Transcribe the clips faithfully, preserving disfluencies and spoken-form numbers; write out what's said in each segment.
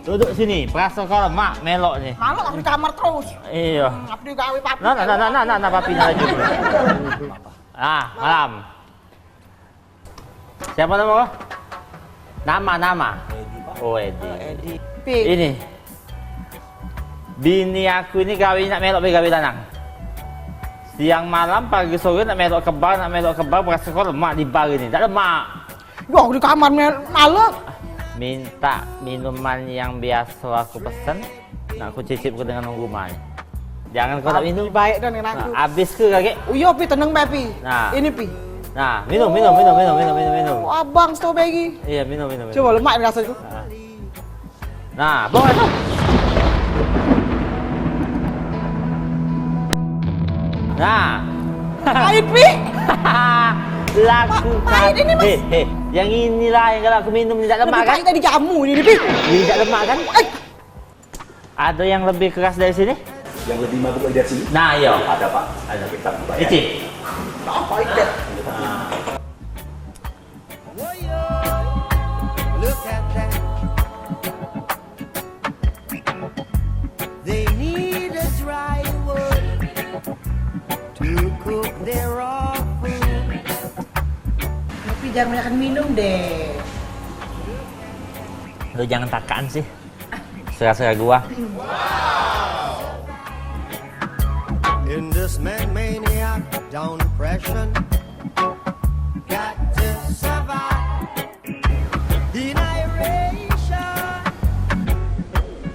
Duduk sini, perasoko lemak melok ni. Malu aku di kamar terus. Iyo. Hmm, aku digawe papi. Nah, nah, nah, nah, nah, nah, nah, papi nah laju. Ah, malam. Siapa nama kau? Nama, nama. Oh, Edi. Oh, Edi. Pi. Ini. Bini aku ini gawe nak melok be gawe lanang. Siang malam, pagi sore nak melok ke bar, nak melok ke bar, perasoko lemak di bar ini. Tak lemak. Yo, aku di kamar mel-, malu. Minta minuman yang biaso aku pesen, nak aku cicip ke dengan wong rumah ni. Jangan kau tak minum. Baik dan dengan aku. Nah, habis ke kagek? Oh, iyo, Pi, tenang bae, Pi. Nah. Ini, Pi. Nah, minum, minum, minum, minum, minum, minum, minum. Oh, abang strawberry. Iyo, minum, minum, minum. Coba lemak ni raso tu. Nah. Nah, bawa tu. Nah. Pahit, Pi. Laku. Pahit ini, Mas. Eh, eh, yang inilah yang kalau aku minum ni tak lemak kan? Lebih pahit dari jamu ini, Pi. Ini tak lemak kan? Eh. Ada yang lebih keras dari sini? Yang lebih mabuk dari sini? Nah, iyo. Ada, Pak. Ada. Kita buka, ya. Icip. Apa itu? Nah. Woyo, look at them. They need a driver to cook their raw food. Tapi jangan banyak minum deh. Lu jangan takaan sih. Serah-serah gua. In this man maniac down depression, got to survive. Deniration,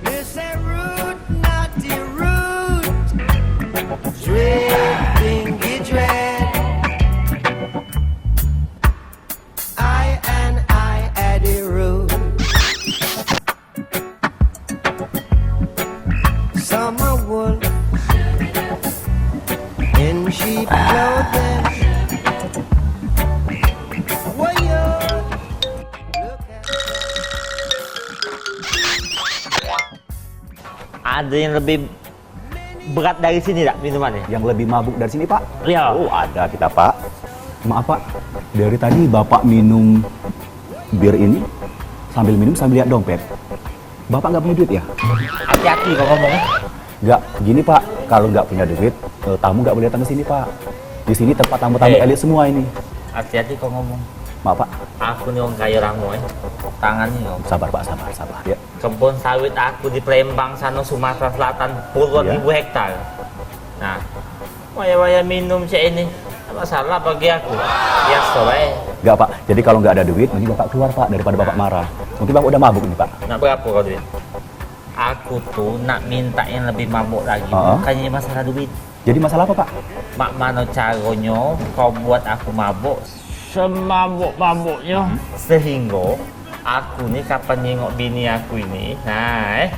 this a rude, naughty, rude, dread, dingy dread. I and I, Eddie Rude. Summer wool in sheep clothing. Woyo. Look at Ada yang lebih berat dari sini tak minumannya? Yang lebih mabuk dari sini, Pak? Iya. Oh, ada kita, Pak. Maaf, Pak. Dari tadi Bapak minum bir ini sambil minum sambil lihat dompet. Bapak nggak punya duit ya? Hati-hati kau ngomong. Nggak, gini, Pak. Kalau nggak punya duit, eh, tamu nggak boleh datang ke sini, Pak. Di sini tempat tamu-tamu Eh. elit semua ini. Hati-hati kau ngomong. Maaf, Pak. Aku ni orang kaya ramo, eh. Tangan ni, kau. Sabar, Pak, sabar, sabar. Ya. Kebun sawit aku di Palembang sano, Sumatera Selatan, puluhan Iya. ribu hektar. Nah, wayah-wayah minum cak ini, tak masalah bagi aku. Biaso bae. Enggak, Pak. Jadi kalau nggak ada duit, mending Bapak keluar, Pak, daripada Bapak marah. Mungkin Bapak udah mabuk nih, Pak. Nak berapa kau duit? Aku tu nak minta yang lebih mabuk lagi, Heeh. bukannya masalah duit. Jadi masalah apa, Pak? Mak mano caronyo kau buat aku mabuk semabuk-mabuknyo, sehinggo aku ni kapan nyengok bini aku ini, nah, eh,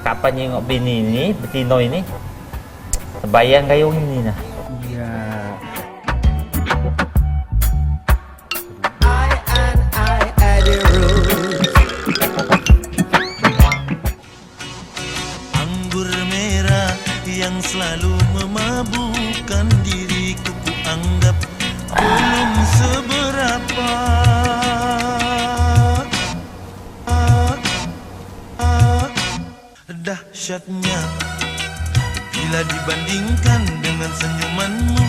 kapan nyengok bini ini, betino ini, tebayang gayung ini, nah. Iya. I and I, Eddie Rude. Anggur merah yang selalu memabukkan diriku, ku anggap belum seberapa. Dahsyatnya bila dibandingkan dengan senyumanmu,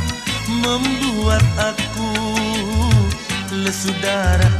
membuat aku lesu darah.